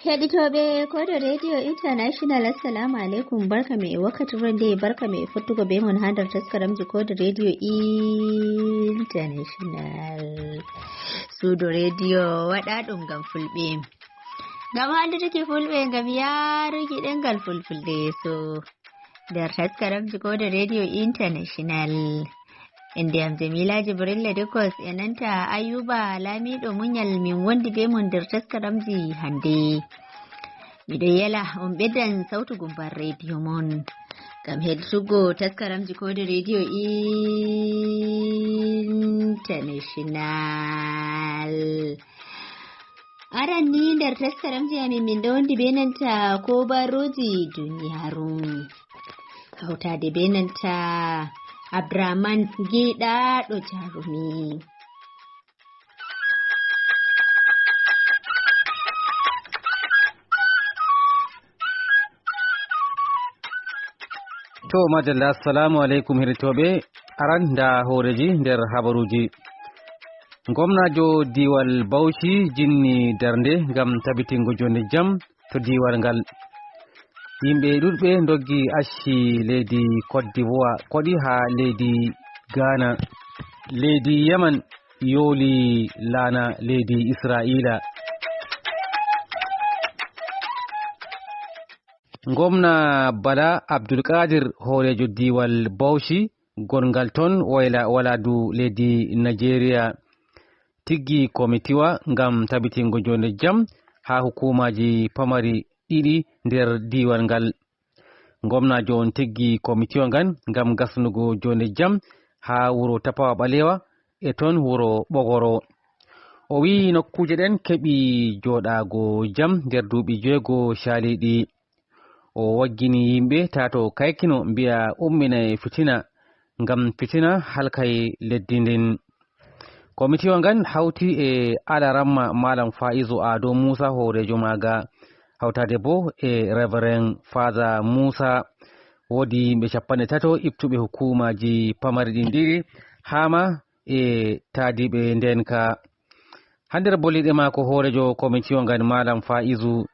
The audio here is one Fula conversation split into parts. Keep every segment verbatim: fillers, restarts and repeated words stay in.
Heɗitooɓe Kodo Radio International, assalamu aleykum. Barka me e wakkati ronde, barka me e fottugo be mon ha nder taskaramji Kodo Radio International. Suudu radio waɗa ɗum ngam fulɓe. Ngam haalduki fulɓe, ngam yaaruki ɗengal fulfulde yeeso. Nder taskaramji Kodo Radio International. Inde am Jamila Jibril Ladikos e nanta Ayuba Lamiɗo Muñal, min wondi be mon nder taskaramji hande. Miɗo yela on ɓeddan sautu gumbar radio mon. Ngam heɗtugo taskaramji Kodo Radio International. Aran ni nder taskaramji amin min ɗo wondi be nanta kobaruji duniyaru. Hautade be nanta Abdraman giɗaɗo jarumi. To, madalla, assalamu aleykum, heɗitooɓe. Aran nda hooreji nder habaruji. Gomnajo diwal Bauchi jinni darnde ngam tabitingo jonde jam to diwal ngal. Yimɓe ɗuɗɓe ndoggi acci leydi Côte d'Ivoire, koɗi ha leydi Ghana. Leydi Yaman yoli laana leydi Israila. Gomna Bala Abdulkadir, hoorejo diwal Bauchi, gongal ton wayla waladu leydi Nigeria, tiggi komitiwa ngam tabitingo jonde jam ha hukumaji pamari ɗiɗi nder diwal ngal. Gomnajo on tiggi komitiwa ngan ngam gasnugo jonde jam ha wuro Tafawa Balewa e ton wuro Ɓogoro. O wi'i nokkuje ɗen keɓi joɗaago jam nder duuɓi joygo caliɗi. O waggini yimɓe taa to kaykino mbi'a umminay fitina, ngam fitina halkay leddi ndin. Komitiwa ngan hawti e Alaramma Malam Faizu Ado Musa, hoorejo maaga, hawtaade bo e Reverend Father Musa. Woodi yimɓe cappanɗe tato iftuɓe hukuumaaji pamari ɗin ɗiɗi, haa ma e taadiiɓe ndeenka. Haa nder bolliɗe maako, hoorejo komitiwa ngan, Malam Faizu,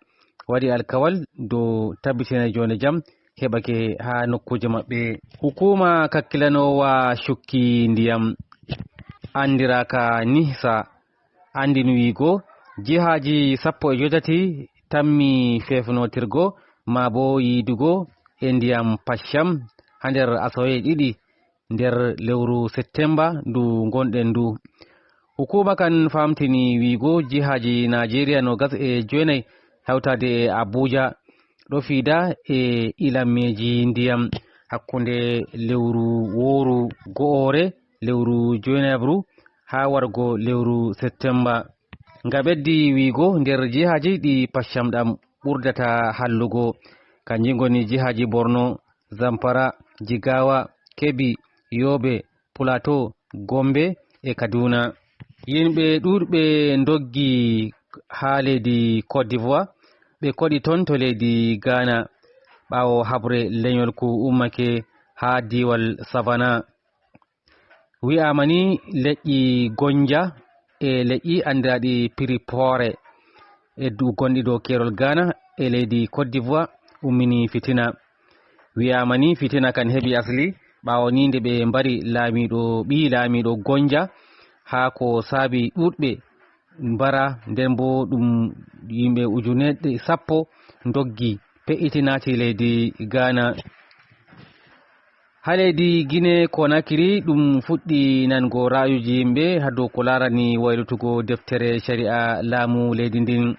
waɗi alkawal dow tabbitina joonde jam heɓake haa nokkuuje maɓɓe. Hukuuma kakkilanoowa cukki ndiyam, anndiraaka nihsa, anndini wiigo jihaaji sappo e jootati tammi feefnotirgo maa bo yiidugo e ndiyam Paccam haa nder asaweeje ɗiɗi nder lewru Settemba ndu ngonɗen ndu. Hukuuma kan famtini wiigo jihaaji Naajeeriya noogas e joynayi, hawtaade e Abuja, ɗo fiida e ilammeeji ndiyam hakkunde lewru wooru go'oore, lewru joynaɓru, haa wargo lewru Settemba. Nga ɓeddi wiigo nder jihaaji ɗi Paccam ɗam ɓurdata hallugo, kanji ngoni jihaaji Borno, Zamfara, Jigawa, Kebbi, Yobe, Plateau, Gombe e Kaduna. Yimɓe ɗuɗɓe ndoggi haa leydi Côte d'Ivoire, ɓe koɗi ton to leydi Ghana, ɓaawo haɓre leñol ku ummake haa diiwal Savannah. Wi'aama ni leƴƴi gonja e leƴƴi anndiraaɗi piripoore e du-, gonɗi dow keerol Ghana e leydi Côte d'Ivoire ummini fitina. Wi'aama ni fitina kan heɓi asli ɓaawo ni nde ɓe mbari laamiiɗo, ɓii laamiiɗo gonja, haa ko saabi ɗuuɗɓe mbara, nden bo ɗum yimɓe ujuneeɗe sappo ndoggi pe'itinati leydi Ghana. Haa leydi Guinée Conakry, ɗum fuɗɗi nango ra'ayuji yimɓe haa dow ko laarani waylutugo deftere shari'a laamu leydi ndin.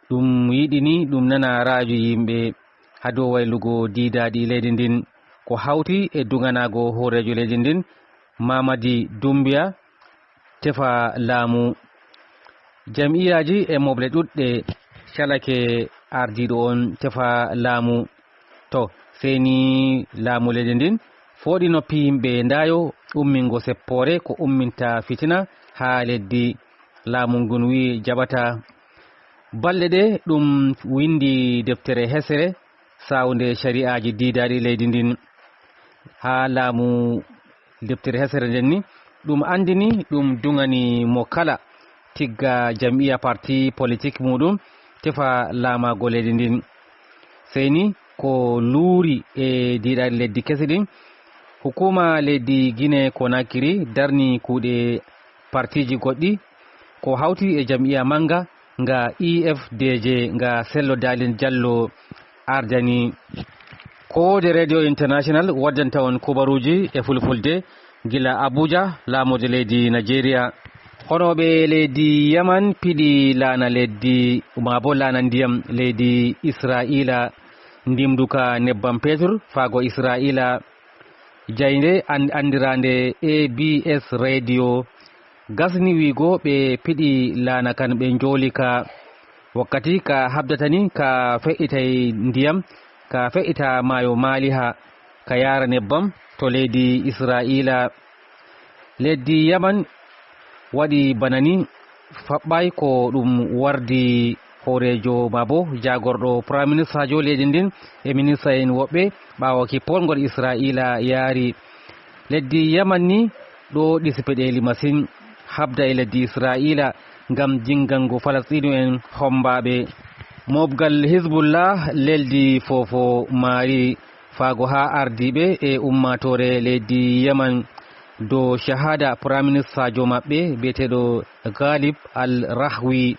Ɗum yiɗi ni ɗum nana ra'ayuji yimɓe haa dow waylugo diidaaɗi leydi ndin, ko hawti e duŋanaago hooreejo leydi ndin, Mamadi Doumbouya, tefa laamu. Jam'iyaaji e moɓle ɗuɗɗe calake ardiiɗo on tefa laamu. To, sey ni laamu leydi ndin fooɗi noppi yimɓe ndaayo ummingo seppoore ko umminta fitina haa leddi. Laamu ngun wi'i jaɓata. Balɗe ɗe ɗum windi deftere hesere saawunde shari'aaji diidaaɗi leydi ndin. Haa laamu deftere hesere nden ni, ɗum anndini, ɗum duŋani mo kala tigga jam'iya parti politik muuɗum, tefa laamaago leydi ndin. Sey ni ko luuri e diiɗaari leddi kesi ɗin, hukuma leydi Guinée Conakry darni kuuɗe partiji goɗɗi, ko hawti e jam'iya manga nga E F D G nga Sello Daalin Jallo ardani. Ko wode Radio International waddanta on kubaruuji e fulfulde gila Abuja, laamorde leydi Nigeria. Honooɓe leydi Yaman piɗi laana leddi, maa bo laana ndiyam leydi Isra'iila, ndimduka nebbam petur, faago Isra'iila. Jaynde an-, anndiraande A B S Radio gasni wiigo ɓe piɗi laana kan, ɓe njooli ka. Wakkati ka habdata ni, ka fe'itay ndiyam, ka fe'ita maayo Maaliha, ka yaara nebbam to leydi Isra'iila. Leddi Yaman waɗi bana ni, faɓɓaay ko ɗum wardi hooreejo maa bo jaagorɗo Prime Ministerjo leydi ndin e minista'en woɓɓe ɓaawo kippol ngol Isra'iila yaari. Leddi Yaman ni ɗo ɗisi peɗeeli masin, habda e leddi Isra'iila ngam jingango Falastiinu'en hombaaɓe. Mobgal Hizbullah leldi fofo maari faago haa ardiiɓe e ummaatoore leydi Yaman dow shahada Prime Ministerjo maɓɓe bi'eteeɗo Ghalib Al-Rahwi,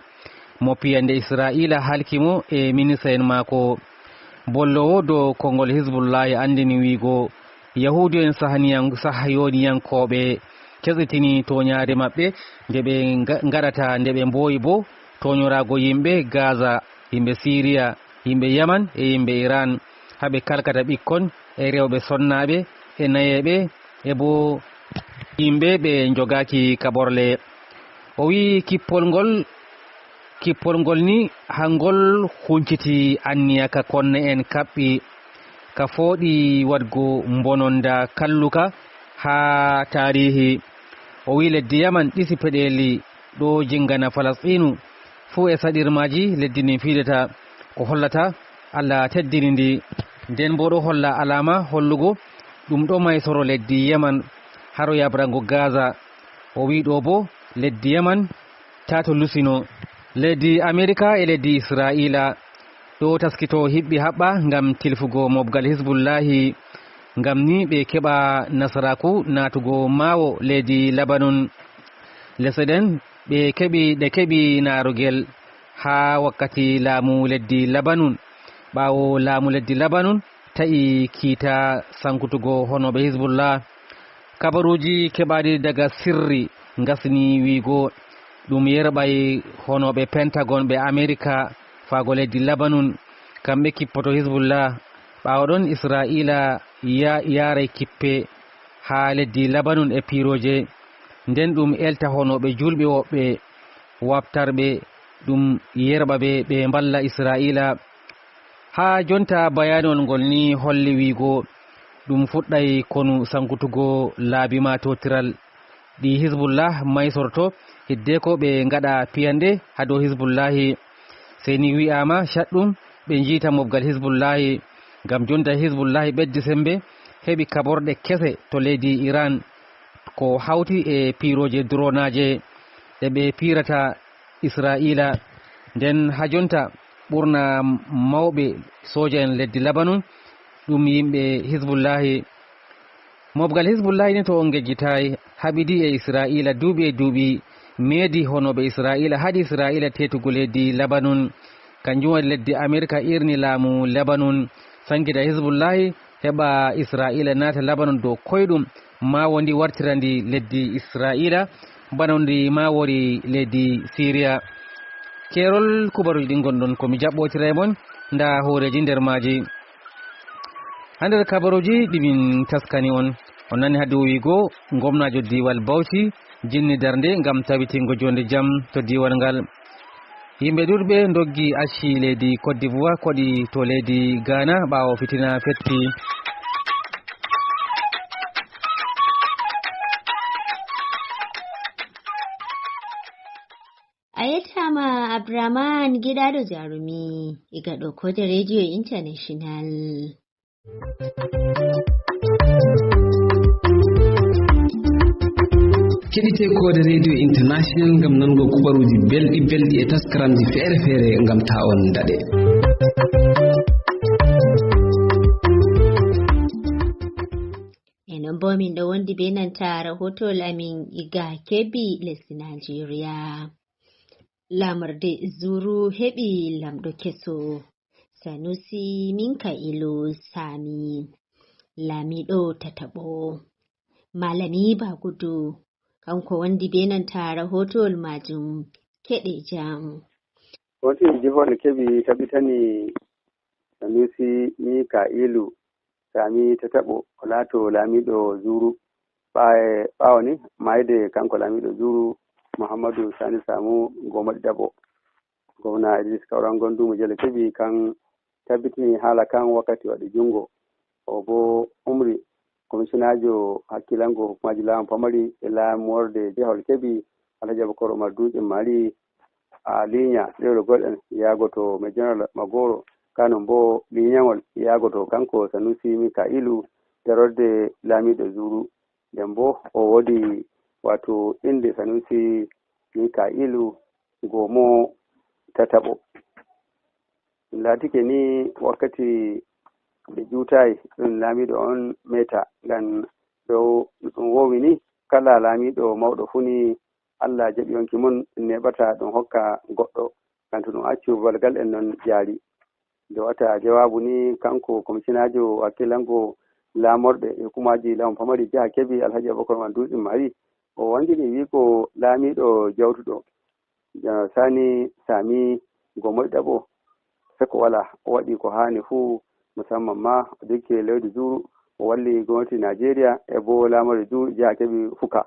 mo piyande Isra'iila halki mo e minista'en maako. Bolloowo dow konngol Hizbullahi anndini wiigo, Yahuudu'en sahaniyan-, sahayoniyankooɓe kesitini tooñaade maɓɓe nde ɓe nga-, ngaɗata, nde ɓe mboowi bo tooñoraago yimɓe Gaza, yimɓe Siriya, yimɓe Yaman e yimɓe Iran, haa ɓe kalkata ɓikkon e rewɓe sonnaaɓe e nayeeɓe e bo yimɓe ɓe njogaaki kaɓorle. O wi'i kippol ngol, kippol ngol ni hangol hunciti anniya ka konne'en kaɓɓi, ka fooɗi waɗgo mbononda kalluka haa taarihi. O wi'i leddi Yaman ɗisi peɗeeli ɗo jingana Falastiinu fuu e saɗirmaaji leddi ndin fiidata, ko hollata Allah teddini ndi. Nden boo ɗo holla alaama hollugo ɗum ɗo maysoro leddi Yaman haro yabrango Gaza. O wi'i ɗo boo leddi Yaman taa to lusino. Leddi Amerika e leddi Isra'iila ɗo taskito hiɓɓi haɓɓa ngam tilfugo mobgal Hizbullahi, ngam ni ɓe keɓa nasaraaku naatugo maawo leydi Labanun. Lesɗe ɗen ɓe keɓi, ɗe keɓi naarugel haa wakkati laamu leddi Labanun. Ɓaawo laamu leddi Labanun ta'i kiita sankutugo honooɓe Hizbullah. Kabaruuji keɓaaɗi daga sirri ngasni wiigo ɗum yerɓay honooɓe Pentagon ɓe Amerika faago leddi Labanun. Kamɓe kippoto Hizbullah. Ɓaawo ɗon Isra'iila ya-, yaaray kippe haa leddi Labanun e piirooje. Nden ɗum elta honooɓe juulɓe woɓɓe, waɓtarɓe, ɗum yerɓa ɓe, ɓe mballa Isra'iila. Haa jonta bayaanol ngol ni holli wiigo ɗum fuɗɗay konu sankutugo laabi maatotiral ɗi Hizbullah maysorto, hiddeko ɓe ngaɗa piyanɗe haa dow Hizbullahi. Sey ni wi'aama caɗɗum ɓe njiita mobgal Hizbullahi. Ngam jonta Hizbullahi ɓeddi sembe, heɓi kaɓorɗe kese to leydi Iran, ko hawti e piirooje duronaaje ɗe ɓe piirata Isra'iila. Nden haa jonta ɓurna mawɓe sooja'en leddi Labanun ɗum yimɓe Hizbullahi. Mobgal Hizbullahi ni, to on ngejjitaay, haɓidi e Isra'iila duuɓi e duuɓi, meedi honooɓe Isra'iila, haɗi Isra'iila teetugo leydi Labanun. Kanjum waɗi leddi Amerika irni laamu Labanun sankita Hizbullahi, heɓa Isra'iila naata Labanun dow koyɗum, maawo ndi wartira ndi leddi Isra'iila, bana ndi maawori leydi Siriya. Keerol kubaruuji ɗin ngonɗon ko mi jaɓɓootira e mon, ndaa hooreeji nder maaji. Haa nder kabaruuji ɗi min taskani on, on nani hadde o wiigo ngomnaajo diiwal Bauchi jinni darnde ngam tabitingo jonde jam to diiwal ngal. Yimɓe ɗuuɗɓe ndoggi acci leydi Côte d'Ivoire, koɗi to leydi Ghana ɓaawo fitina fetti. A yettaama, Abdurrahman Giɗaaɗo Jarumi, iga ɗo Kode Radio International. Keɗite Koode Radio International ngam nango kubaruuji belɗi belɗi e taskaramji feere feere ngam ta on daɗe. E non bo min ɗo wondi be nanta rahoto lamin iga Kebbi lesdi Najeriya. Lamorde Zuru heɓi lamɗo keso, Sanusi Minka'ilu Sami, laamiɗo tataɓo. Malami Bagudu, kanko wondi be nanta rahotoyol majum, keɗe jam. Wonti jihoole keɓi tabitani Sanusi Mika'ilu Sami tataɓo o laato laamiɗo Zuru. Ɓaawo ni maayde kanko laamiɗo Zuru, Muhammadu Sani Samu Gomo ɗiɗaɓo, gomna Idris Kauran Gondu mo Jele Keɓi kan tabbitini haala kan wakkati waɗi junngo. O bo umri komishinaajo hakkilango hukumaaji laamu pamari e laamorde jehol Keɓi, Alhaji Abubakar Umar Duuƴe Mari, a liinya ɗewle goɗɗen yaago to me General Magoro, kanon bo liinyangol yaago to kanko Sanusi Mika'ilu, darorde laamiiɗo Zuru. Nden bo o woodi, wato, innde Sanusi Mika'ilu Gomo tataɓo. Ɗum laatike ni wakkati ɓe juutaay ɗum laamiiɗo on meeta, ngam ɗo ɗum woowi ni kala laamiiɗo mawɗo fuu ni Allah jaɓi yonki mum, neeɓata ɗum hokka goɗɗo, ngam to ɗum accu balgal en non jaari. Nde wata jawaabu ni kanko komishinaajo hakkilango laamorɗe e hukumaaji laamu pamari jiha Keɓi, Alhaji Abubakar Man Dutse Mari, o wangini wiiko laamiiɗo jawtuɗo, eh, Sani Sami Gomo ɗiɗaɓo, seko wala, o waɗi ko haani fuu, musamman ma o jokki leydi Zuru, o walli gomnati Najeriya e bo laamorɗe Zuru jiha Keɓi fuka.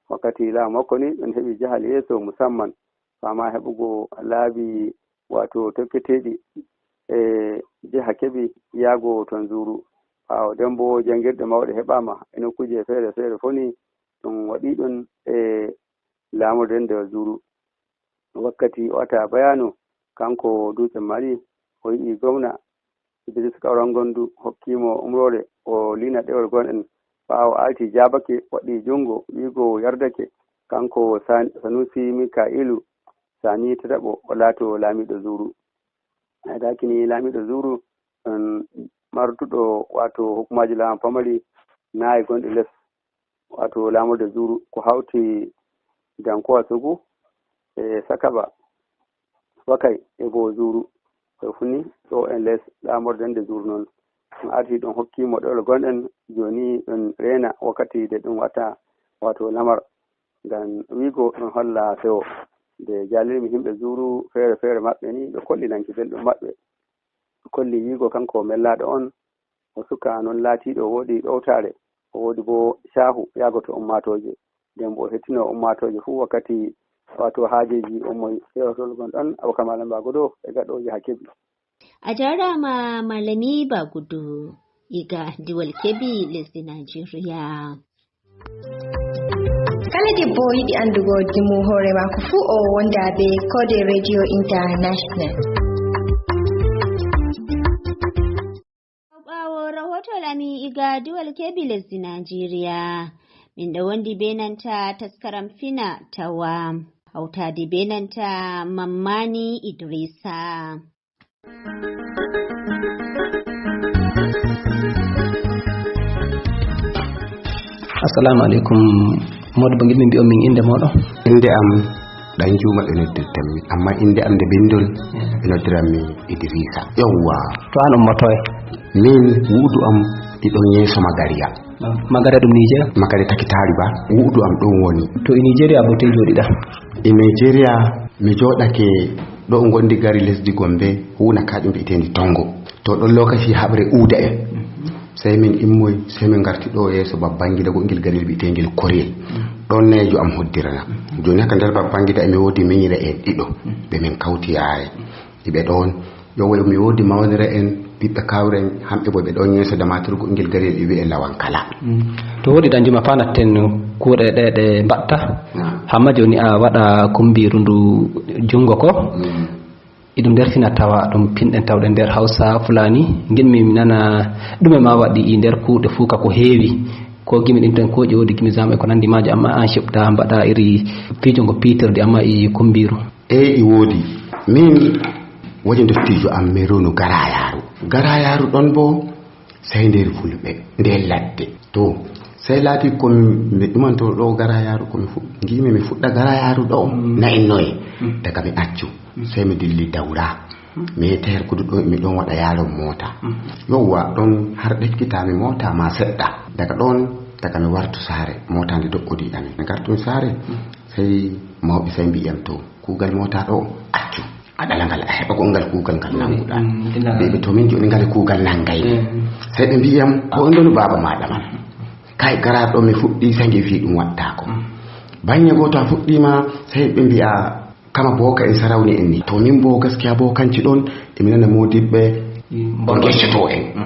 Wakkati laamu makko ni ɗum heɓi jahal yeeso, musamman fama heɓugo laabi, wato, tokketeeɗi e jiha Keɓi yaago ton Zuru. Ɓaawo nden bo janngirɗe mawɗe heɓaama e nokkuuje feere feere fuu ni ɗum waɗi ɗum e laamorde nden Zuru. Wakkati o wata bayaanu, kanko Dutse Mari, o yi'i gomna Idris Kauran Gondu hokkimo umroore o liina ɗewol gonɗen. Ɓaawo alti jaabake, waɗi junngo wiigo yardake, kanko San-, Sanusi Mika'ilu Sani tataɓo o laato laamiiɗo Zuru. Ay, daaki ni laamiiɗo Zuru on marduɗo, wato, hukumaaji laamu pamari nayi gonɗi les, wato, laamorde Zuru, ko hawti Dankowa Sogu e Sakaba Fakay e bo Zuru. Koye fuu ni ɗo en les laamorde nde Zuru non. Ɗum arti ɗum hokki mo ɗowle gonɗen, jooni ɗum reena wakkati de ɗum watta, wato, lamar, ngam wiigo ɗum holla sewo. Nde jaalirmi yimɓe Zuru feere feere maɓɓe ni, ɓe kolli nanki belɗum maɓɓe. Ɓe kolli wiigo kanko mellaaɗo on, o suka non laatiiɗo o woodi ɗowtaare, o woodi bo caahu yaago to ummaatooje. Nden bo o hettino ummaatooje fuu wakkati, wato, haajeeji ummoy. Sewotol gon ɗon, Abubakar Malam Bagudo e gaɗooji haa Keɓi. A jaaraama, Malami Bagudu, iga Diiwal Keɓi, lesdi Najeriya. Kala debbo yiɗi anndugo dimu hoore maako fuu, o wonda be Koode Radio International. Ɓaawo rahoto lami iga Diiwal Keɓi, lesdi Najeriya, min ɗo wondi be nanta taskaram fina tawa, hawtaade be nanta Mammani Idrisa. Assalamu alaikum. Modibbo, ngiɗmi mbi'on min innde mooɗon. Innde am Ɗan Juma ɓe noddirta mi, amma innde am nde binndol ɓe noddiran mi Idrisa. Yawwa. To an ummotoye? Min wuudu am ɗi ɗon yeeso Magariya. Magariya ɗum Niger? Magariya Takitari ba, wuudu am ɗon woni. To e Nigeria bo toye jooɗiɗa? E Nigeria mi jooɗake ɗo ngondi gari lesdi Gombe, huuna kaƴum bi'eteendi Tongo. To ɗon lokaci haɓre uuda en. Sey min immoy, sey min ngarti ɗo yeeso babban gida goɗngel gariyel bi'eteengel Koriyel. Ɗon neejo am hoddirana. Jooni haka nder babban gida emi woodi minyre en ɗiɗo. Ɓe min kawti yaare. Iɓe ɗon. Yo, mi woodi mawnire en, ɓiɓɓe kawre en, hamɓe bo ɓe ɗon yeeso damatur goɗngel gariyel e wi'e Lawan Kala. To woodi ɗan juma fa natten kuuɗe ɗe ɗe mbaɗta. Naam. Hamma jooni a waɗa kumbiru ndu jungo ko. Iɗum nder fina tawa ɗum pinɗen tawɗen nder Hausa Fulani. Ngiɗmi mi nana ɗume ma waɗi e nder kuuɗe fuu ka ko heewi. Ko gimi ɗin tan, ko ƴeewde gimi zam e ko nanndi maaji, amma an heɓta mbaɗa iri piijo ngo piitirde, amma e kumbiiru. Eey, ɗi woodi. Min woni ndottiijo am, mi ronu Garayaaru. Garayaaru ɗon bo, sey nder fulɓe, nder ladde. To, sey laati ko mi, mi ɗumanto ɗo Garayaaru, ko mi fu-, ngiimi mi fuɗɗa Garayaaru ɗo, Mm. nayi noye. Mm. Daga mi accu, Mm. sey mi dilli Dawra. Mm. Mi yehti her kudu ɗo, mi ɗon waɗa yaaron moota. Mm. Yowwa, ɗon har ɗekkitaami moota ma seɗɗa. Daga ɗon, daga mi wartu saare, moota nde do'odi amin. Mi gartumi saare, Mm. sey mawɓe sey mbi'i yam, "To, kuugal moota ɗo, accu. A ɗala ngal, a heɓa ko ngal kuugal ngal Mm. nannguɗa." Mm, ɗum Ɓe, ɓe, "To min jooni ngal kuugal nanngay min." Mm. Sey ɓe mbi'i yam, "Ko on ɗon baaba maaɗa man?" Kay, Garayaaru ɗo mi fuɗɗi, sey nge fii ɗum waɗtaako. Mm. Baŋŋe gooto a fuɗɗiima, sey ɓe mbi'a, "Kama booka en sarawni en ni." To min bo gaskiya bookanci ɗon, emi nana moodibɓe Mm, ko ngeccoto en. Mm.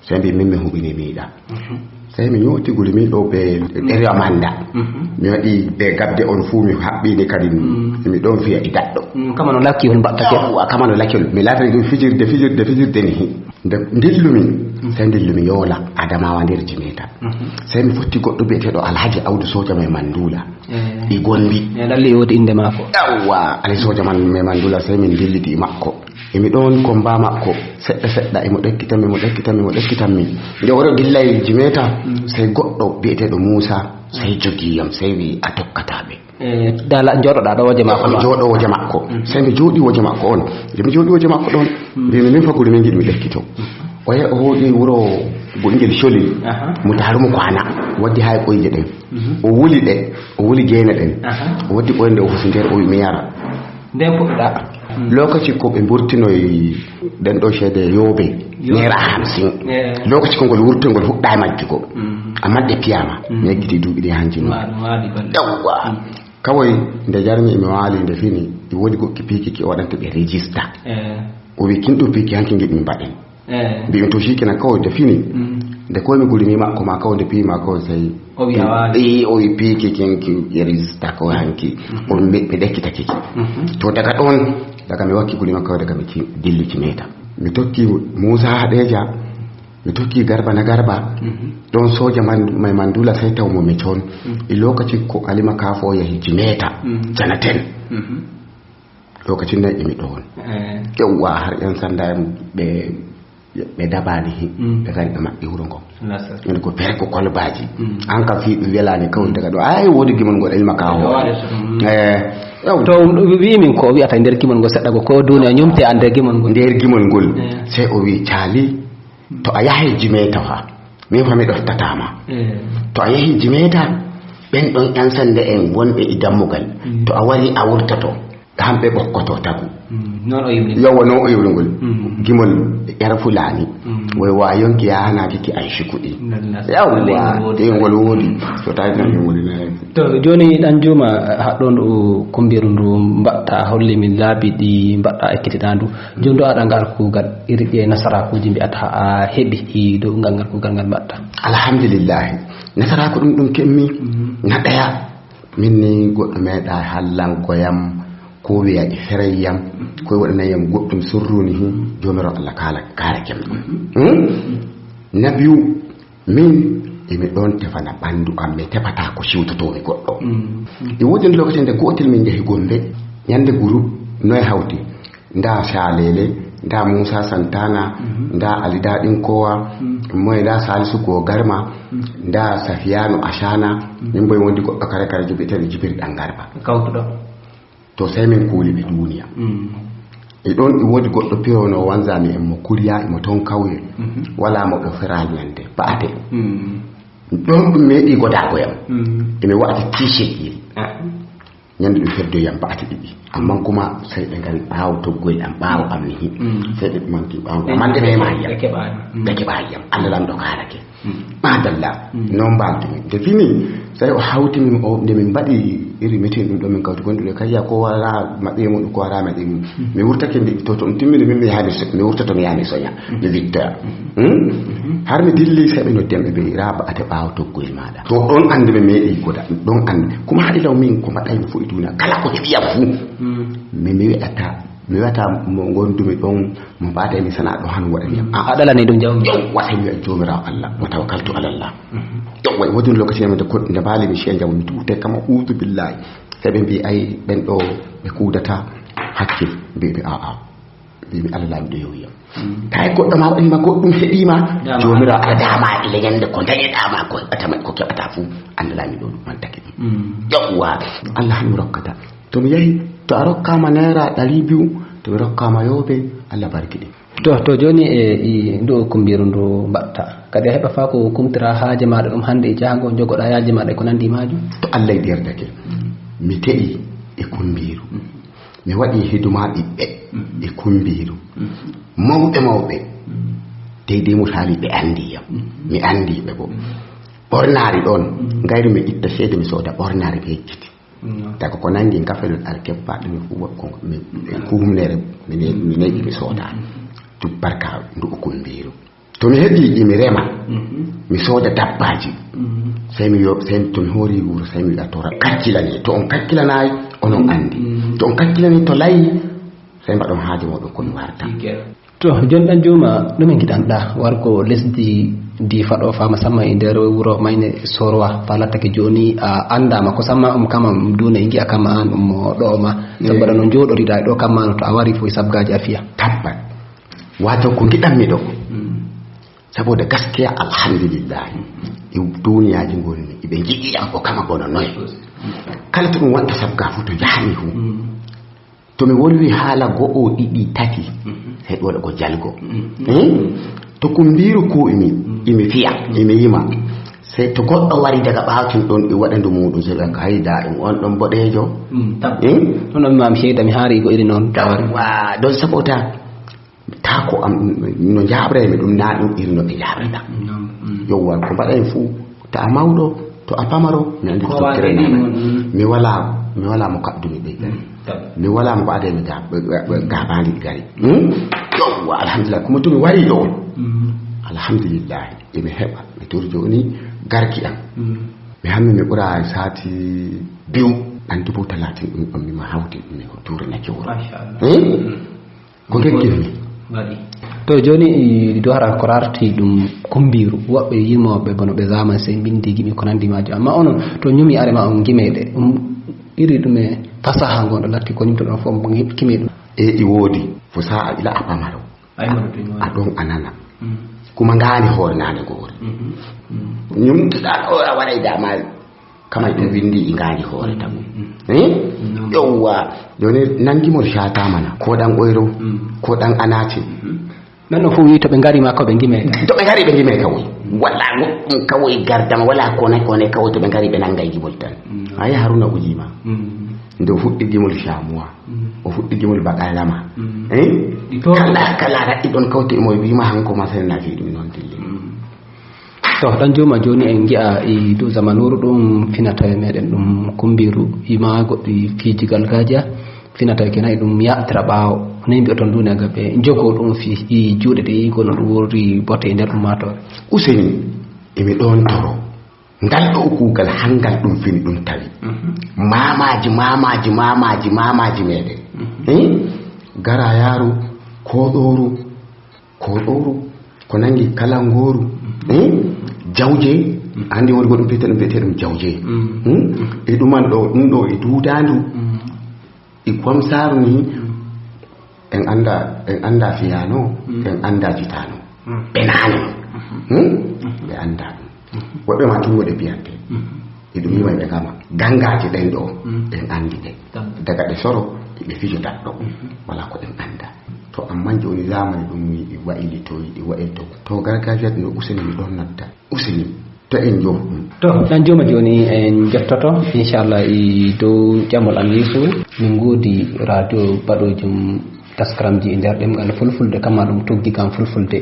Sey mbi min mi huɓini mi yiɗa. Mhm. Sey mi ñooti guri min ɗo be Mm. ɗerya manda. Mhm. Mi waɗi be gabde on fuu mi haɓɓini kadi Mm. mi ɗon fiya e daɗɗo. Mm, kama no lakki hol mbaɗta ke? Yawwa, kama no lakki hol. Mi laatani ɗum fijirde, fijirde, fijirde ni. Nde ndillumi, Mm. sey ndillumi Yoola, Adamawa nder Jimeta. Mhm. Sey mi fotti goɗɗo bi'eteeɗo Alhaji Audu Soja Mai Mandula. Eh. I Gombi. Eh, lalle woodi innde maako. Yawwa, Alhaji Soja man, Mai Mandula, sey min ndillidi e makko. Emi ɗon komba makko, seɗɗa seɗɗa, emo ɗekkitammi, emo ɗekkitammi, emo ɗekkitammi. Nde o ɗo dillay Jimeta, Mm. sey goɗɗo bi'eteeɗo Musa, sey jogi yam, sey wi'i, "A tokkataa ɓe." Eh, dala jooɗoɗaa ɗo woje makko Ɗo ɗon. jooɗo woje makko. Mm. Sey mi jooɗi woje makko on. Nde mi jooɗi woje makko ɗon, Mm. mbimi, "Min fa guri min ngiɗi mi ɗekkito." Mm. O yahi o hooƴi wuro goɗngel Coli, Aha. mo taaru mo kwana, waddi hay koyje ɗen. Mhm. O wuli ɗe, o wuli geene ɗen. Aha. O waddi koyɗe o husi nder, o wi'i, "Mi yara." Nden fuɗɗa. Mm. Lokaci ko ɓe mburtinoy ɗen ɗo ceede Yoobe, Yoobe. Naira hamsin. Eh. Lokaci ko ngol wurtongol fuɗɗa e majjugo. Mm. Amma ɗe piyama, Mm. mi yeggiti duuɓi ɗi hanji noon. Ma-, ma ɗi balɗe. Yawwa. Mm. Kawai nde jarmi mi waali nde fini, e woodi goɗɗi piiki ki o waɗanta ɓe rejista. Eh. O wi, "Kin ɗum piiki hanki ngiɗmi mbaɗen." Eh. Mbi'en to shikenan kawai nde fini. Mm. Nde komi guri mi makko ma kawai nde piyi ma kawai sai. O wi a waali. Ii, o wi piiki kin ki rejista ko hanki. Mm. O mi, mi ɗekkita kiki. Mhm. To daga ɗon, daga mi wakki guri ma kawai daga mi ci-, dilli Jimeta. Mi tokki Musa Hadeja, mi tokki Garba na Garba. Mhm. Ɗon soja man, mai Mandula sai taw mo mi ton. Mm. E lokaci ko Alima Kafo yahi Jimeta. Mm. Janaten. Mhm. Lokacin nan emi ɗon. Eh. Yawwa, har yan sanda en ɓe, ɓe dabani hi. Mm. Ɓe ngari ɓe maɓɓi wuro ngo. Nasa. Woni ko pere ko kolbaji. Mm. An kam fii ɗum welani kawai daga ɗo. Ai, woodi gimol ngol ilma ka Ɗo hore. waɗa so ɗum. Eh, yaw. To ɗum wi'i min ko o wi'ata nder gimol ngol seɗɗa go, ko duniya ñumte an nder gimol ngol. Nder gimol ngol. Eh. Sai o wi, "Cali, to a yahay Jimeta fa, min fa mi ɗoftata ma. Eh. To a yahi Jimeta, ɓen ɗon yan sanda en wonɓe e dammugal. Mm. To a wari a wurtoto." Kamɓe ɓokkoto tagu. Mm, non o yimri. Yawwa, non o yimri ngol. Mm. Gimol ƴara Fulani. Mm. Woy wa yonki ya hana kiki ay shikuɗi. Nalla. Yawwa, Nalla, ɗe ngol woodi. So tawi tan ngol ne. To, joni ɗan juma, haɗɗon ɗo kumbiru ndu mbaɗta, holli min laabi ɗi mbaɗta ekkitiɗa ndu. Joni ɗo aɗa ngal kuugal, iri ɗe nasarakuuji mbi'ata a heɓi e dow ngal, ngal kuugal ngal mbaɗta. Alhamdulillahi. Nasaraku ɗum ɗum kemmi, Mm. na ɗaya. Min ni goɗɗo meeɗa hallango yam, ko wi'a e feray yam, ko waɗanay yam goɗɗum sorruni hi, Joomiraawo Allah kaala, kaala kem. Hmm? Na biyu, min emi ɗon tefana ɓandu am, mi tefata ko siwtotoomi goɗɗo. Mm. E woodi lokaci nde gootel min njahi Gombe, ñande groupe noye hawti? Nda Salele, nda Musa Santana, Mhm. nda Ali Daɗin Kowa, Mm. moye nda Salisu Gogarma, Mm. nda Safiyanu Ashana, Mm. min boy wondi goɗɗo kare kare jibitel Jibir Ɗan Garba. Kawtuɗo. To sai min kuli ɓe duniya. Mm. E ɗon e woodi goɗɗo piyo no wanzami en mo kuriya, e mo ton kauye. Mhm. Wala mo ɓe feral ñande, ba'ate. Mm. Ɗon ɗum meeɗi godaago yam. Mm. E mi wa'ati t-shirt ɗi. Ah. Ñande ɗum feddoyam ba'ati ɗiɗi. Amman kuma sai ɓe ngari ɓaawo toggoyel am, ɓaawo am nihi. Mm. Sai ɓe ɗumanti ɓaawo. Ɓe Amman ɓe keɓaani. Memayi yam. Ɓe keɓaani. Mm. Ɓe keɓaani yam. Allah Lanɗo kaalake. Mm. Madalla. Mm. Non mbaaldumi. Nde fini, sai o hawti min o, nde min mbaɗi iri meeting ɗum ɗo min kawti gonduɗe kayya ko wara maɓɓe mum, ko wara maɓɓe mum. Mm. Mi wurtake mbi to, to ɗum timmini min mi yaha mi so-, mi wurtoto mi yaha mi soña. Mm. Mi wittoya. Mm. Hmm? Mm-hmm. Har mi dilli sai ɓe noddi am ɓe mbi'i, "Ra ba'ate ɓaawo toggoyel maaɗa." To ɗon anndi ɓe meeɗi goda, ɗon anndi. Kuma haɗi law min ko mbaɗay mi fo'i duniya. Kala ko heɓi yam fu. Mm. Mi, mi wi'ata Mi wiyata mo ngondumi ɗon, mo mbaɗay mi sana ɗo han waɗani yam. A ɗalani ɗum jawmi. Yawwa, sey mi wiya Joomiraawo Allah, mo tawakkaltu alallah. Yawwa, e woodun lokaci nde ko, nde mbaali mi ciya njamu, mi tuute kama, "Uudu billahi." Sey ɓe mbi'i, "Ay, ɓen ɗo ɓe kuudata hakkil." Mbi'mi, "A'a." Mbi'mi, "Allah laamiiɗo yowi yam." Tawi goɗɗo ma waɗi ma goɗɗum, heɓi ma, Joomiraawo Allah dama e leñande ko dañeɗa ma, ko heɓata ma, ko keɓata fu, Allah laamiiɗo ɗum mantake ɗum. Yawwa, Allah han mi rokkata. To mi yahi, to a rokkaama naira ɗari biyu, to mi rokkaama yooɓe, Allah barkiɗin. To, to jooni e, e ndu o kumbiiru ndu mbaɗta. Kadi a heɓa faa ko kumtira haaje maaɗa ɗum hannde e jahango, jogoɗa yaaji maaɗa e ko nanndi maajum? To Allah e yerdake. Mi te'i e kumbiiru. Mi waɗi hidima ɓiɓɓe e kumbiiru. Mawɓe mawɓe. Deydey mo taali ɓe anndi yam. Mi anndi ɓe bo. Ɓornaari ɗon, ngayru mi itta ceede mi sooda ɓornaari ɓe yecciti. Tago ko nangi ngafel alkebba ɗum e huwa ko mi ko humnere mi ne- mi neɗi mi soda. Duk barka ndu o kumbiru. To mi heɓi imi rema, mi soda dabbaji. Sey mi yo sey mi- to mi hori wuro sey mi wi'a to ra- kakkilane, to on kakkilanayi onon andi. To on kakkilani to layi, sey mbaɗon haaje moɗon ko mi warta. To, joni ɗan jooma, ɗume ngiɗanɗa wargo lesdi ndi faɗo fama samma e nder wuro mayne sorwa fa lattake joni a andama ko samma um kama um duna e ngi'a kama an um mo ɗo ma? Sabu waɗa no jooɗoriɗa e ɗo kamma no to a wari fof e sabgaji a fiya. Tabbat. Wato ko ngiɗanmi ɗo. Saboda gaskiya alhamdulillahi. E duniyaji ngoni iɓe ngiɗi am ko kama gono noy. Kala to ɗum watta sabga fof to jahami fof. To mi wolwi haala go'o, ɗiɗi, tati, sey ɗum waɗa ko jalgo. Eh? To kumbiiru ku imi imi fiya, imi yima. Sey to goɗɗo wari daga ɓaawo tun ɗon, ɗi waɗa ndu muuɗum, sey ɓe ka hayda en on ɗon boɗeejo. Eh? Ɗum ɗon mi maami seyda mi haari ko iri noon tawari. Wa don sabota. Tako am no jaɓraymi ɗum na ɗum iri no ɓe jaɓrata. Yowwa, ko mbaɗay fuu, to a mawɗo, to a pamaro, mi anndi ko tokkere nana. Mi wala mi wala mo kaɓdumi ɓe. Mi wala mo ɓaade mi ga- ga- gabaandi gari. Yowwa, alhamdulillah, kuma to mi wari ɗo on. Alhamdulillah, emi heɓa mi turi joni garki am. Mi hammi mi ɓura sati biyu. Anndi bo talatin ɗum ɗon mi ma hawti mi turina jowro. Ko gekkimi. Waɗi. To joni ɗi do hara ko rarti ɗum kumbiru, woɓɓe yimoɓe bono ɓe zaman sey mbindi gimi ko nandi majum, amma onon to nyumi are ma on gimede ɗum iri ɗume? Fasaha ngon ɗo latti ko nyumto ɗon fof mo gimi ɗum. E ɗi woodi fo sa'a ila a pamaro. A ɗon a nana. Kuma ngaani hoore naane ko wori. Nyumtuɗa ɗo a waɗay dama. Kamay ɗum windi e ngaandi hoore tagu. Eh? Yowwa. Joni nangi mo shatamana ko ɗan oyro ko ɗan anati. Nan no fof wi to ɓe ngari ma ko ɓe ngime. To ɓe ngari ɓe ngime kawoy. Wala goɗɗum kawoy gardama wala kone kone kawoy to ɓe ngari ɓe nanga e gimol tan. Ay haruna ujima. Nde o fuɗɗi gimol shamuwa. O fuɗɗi gimol baɗalama. Eh? Kala kala raɗɗi ɗon kawti e mo wima hanko ma sene nafi ɗum noon dilli. To ɗan juma joni en ngi'a e dow zamanuru ɗum fina tawi meɗen ɗum kumbiru ima goɗɗi fiji galgajiya fina tawi kena e ɗum yaɓtira ɓaawo. Nayi mbi'oton duniya ga ɓe jogo ɗum fi i juuɗe ɗe yigo no ɗum worri botte e nder ummatore. Useni emi ɗon toro ngal ɗo kuugal hangal ɗum fini ɗum tawi mamaji mamaji mamaji mamaji meɗen. Gara yaaru koɗoru. Ko ɗowru ko nangi kalangooru. Jawje. Anndi woni goɗɗum piyete ɗum piyete ɗum jawje. E ɗuman ɗo ɗum ɗo e duudaandu. E komsaaru ni. En annda en annda fiyaano. En annda jitaano. Ɓe naane ɓe annda ɗum. Woɓɓe ma tun woɗe piyante. E ɗum yima ɓe ngama gangaaji ɗen ɗo. En anndi ɗe daga ɗe soro. Ɓe fijotat ɗo wala ko ɗen annda. To amman joni zamani ɗum wi ɗi wa'ili to yiɗi wa'il to to gargajiyat no useni mi ɗon nodda useni. To en jo. To ɗan joma joni en jottoto inchallah e dow ƴamol am yeeso. Min godi radio baɗojum taskaramji e nder ɗemgal fulfulde kamma ɗum tuggi kam fulfulde.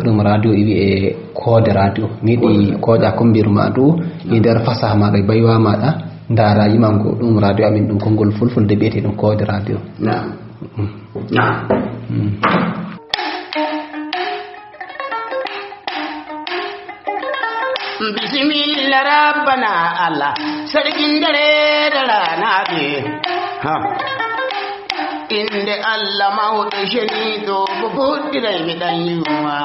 Ɗum radio e wiye koode radio mi yiɗi kooƴa kombiru ma du e nder fasaha maɗa e baywa maɗa. Ndara yimango ɗum radio amin ɗum konngol fulfulde ɓiyete ɗum koode radio. Bisimilla rabbana allah sarkin dare da rana be ha. Innde Allah mawɗo ceniiɗo, ko fuɗɗiray mi ɗan yumma.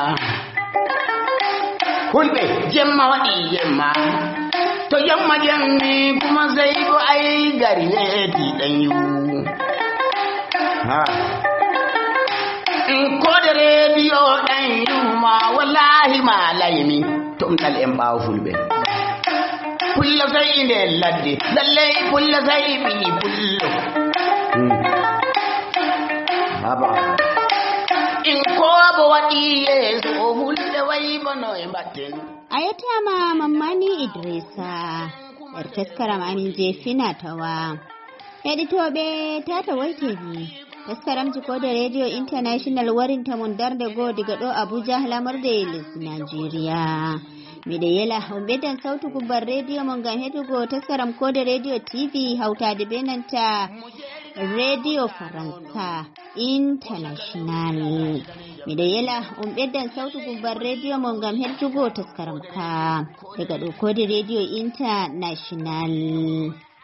Fulɓe, jemma waɗi jemma. To jemma jemmi, kuma sey ko ay gari weeti ɗan yu. Ha. Koode rediyo ɗan yumma, wallahi ma laymi. Tumtal en ɓaawo fulɓe. Pullo sey nder ladde, lallay pullo sey ɓii pullo. Hmm. Haba. In koobo waɗi yeeso, o hulɓe wayi bono e mbatten. A yettaama Mammani Idrisa, nder taskaram amin je fina tawa. Heɗitooɓe, tata woyteni. Taskaramji ko de Radio International warinta mon darnde goo diga ɗo Abuja, lamorde lesdi Nigeria. Miɗo yela on ɓeddan sawtu kubbal radio mon ngam heɗugo taskaram ko de Radio T V hawtaade be nanta Radio Faransa International. Miɗo yela on ɓeddan sawtu kubbal radio mon ngam heɗugo taskaram ka daga ɗo ko de Radio International.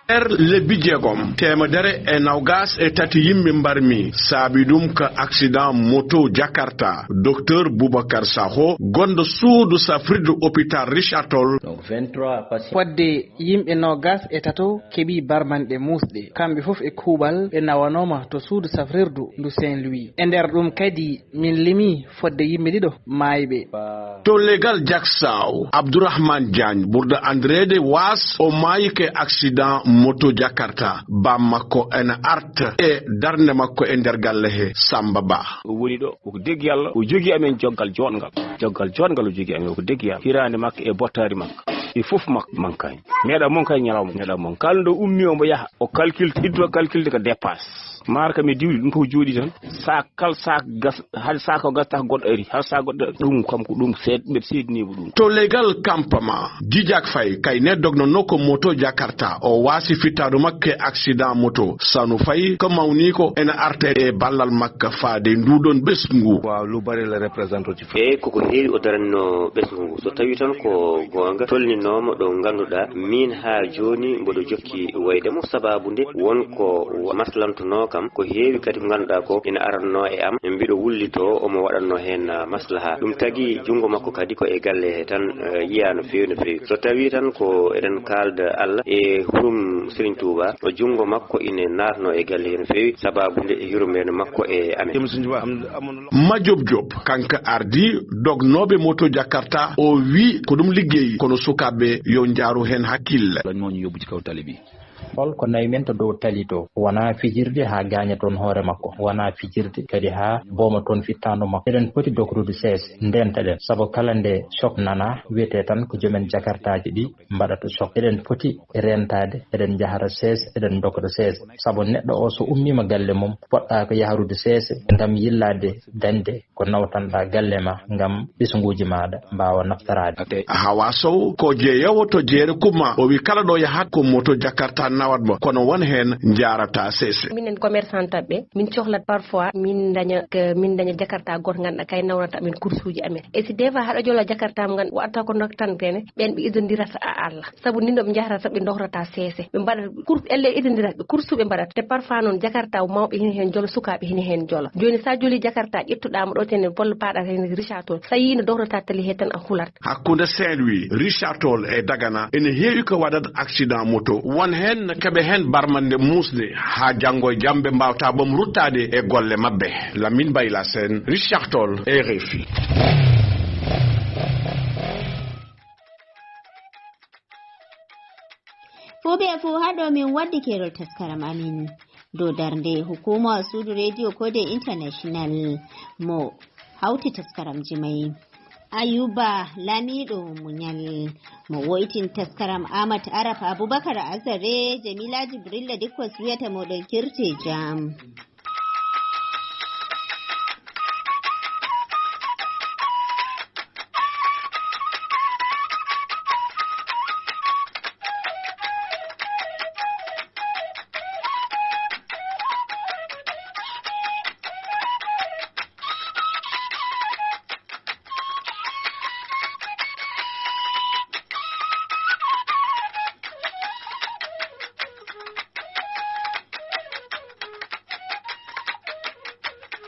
Nder lebbi jeegom, teemedere e nawgas e tati yimɓe mbarmi, saabi ɗum ka accident moto Jakarta. Docteur Boubacar Sakho, gonɗo suudu safrirdu hôpital Richard Toll. Donc, vingt-trois patients. Fodde yimɓe nogas e tato keɓi barmanɗe muusɗe. Kamɓe fof e kuuɓal ɓe nawanooma to suudu safrirdu ndu Saint-Louis. E nder ɗum kadi, min limi fodde yimɓe ɗiɗo maayɓe. To legal Jaksaw, Abdourahmane Diagne, ɓurɗo anndireede Waas, o maayi ke accident moto Jakarta. Baam makko ena arta e darnde makko e nder galle he, Samba Ba. O woni ɗo, ko deggi Allah, o jogi amen joggal jooɗngal. Joggal jooɗngal o jogi amen, ko deggi Allah. Hiraande makko e bottaari makko, e fof makko mankaani. Meeɗa mon kay ñalawma, meeɗa mon. Kala ɗo ummi omo yaha, o calculte, iddo calculte ko dépasse. Maaro kam e diwli, ɗum ko jooɗi tan. Sac, kala sac gas, hay sac o gastata goɗɗo ari, hay sac goɗɗo ari. Ɗum kam ko ɗum seed-, ɓe seediniima ɗum. To legal Kampama, Jijak Fay, kay ne dognonoo ko moto Jakarta, o waasi fittaandu makko e accident moto. Sanu Fay, ko mawni ko ena arta e ballal makko faade nduɗon ɓesngu. Waaw, lu bari la représenté ci fa. E koko heewi o daranno ɓesngu ngu. So tawi tan ko goonga, tolninooma ɗo ngannduɗaa, min haa jooni mboɗo jokki wayde mo, sababu nde won ko wa-, maslantunoo kam, ko heewi kadi ko ngannduɗaa ko ina aranno e am, mbiɗo wullitoo, omo waɗanno heen, ah, maslaha. Ɗum tagi junngo makko kadi ko e galle he tan, eh, yiyaa no feewi, no feewi. So tawi tan ko eɗen kaalda Allah e hurum Serigne Touba, o junngo makko ina naatno e galle he no feewi, sababu nde yurmeende makko e amen. Majob Job, kanko ardi dognooɓe moto Jakarta, o wi ko ɗum liggey, kono sukaaɓe yo njaaru heen hakkille. Lañ moo ñu yóbbu ci kaw tali bi. Hol ko nawi men to dow tali to? Wonaa fijirde haa gaaña toon hoore makko. Wonaa fijirde kadi haa booma toon fittaandu makko. Eɗen poti dogrude seese, ndenta ɗen. Sabu kala nde choc nana, wiyetee tan ko joomen jakartaaji ɗi mbaɗata choc. Eɗen poti rentaade, eɗen njahara seese, eɗen dogra seese. Sabu neɗɗo o so ummiima galle mum, poɗɗaa ko yahrude seese ngam yillaade dañde ko nawtanɗaa galle ma ngam ɓesnguuji maaɗa mbaawa naftoraade. Hawa Sow ko jeeyoowo to jeere Kuma. O wi kala ɗo yahat ko moto Jakarta nawat mo, kono won heen njaarata seese. Minen commerçant ɓe, min cohlat parfois min daña, ke-, min daña Jakarta gooto ngannduɗaa kay nawnata min kursuuji amen. E si des fois haɗa jola Jakarta mo ngannduɗaa waɗata ko ndoktantene, ɓen ɓe idondirata a Allah. Sabu ni no ɓe njahrata, ɓe dohrata seese. Ɓe mbaɗa course, elle idondirata ɓe course ɓe mbaɗata. Te parfois noon Jakarta mawɓe hini heen jolo, sukaaɓe hini heen jolo. Jooni sa joli Jakarta ƴettuɗaa mo ɗo tene bolle paaɗa heen Richard Toll. Sa yii no dohrata tali he tan a hulat. Hakkunde Saint-Louis, Richard Toll e Dagana ene heewi ko waɗat accident moto. Won heen no keɓe heen barmande muusde haa janngo e jam ɓe mbaawta boom ruttaade e golle maɓɓe. Lamine Bayla Sène, Richard Toll, R F I. Fuu be fuu haa ɗo min waddi keerol taskaram amin dow darnde hukuma suudu Radio Kode International mo hawti taskaramji may. Ayuba Lamiɗo Muñal mo wo'itin taskaram Amat Arab Abubakar Azare, Jamila Jibrilla Dikkos wiyata moɗon kirte jam.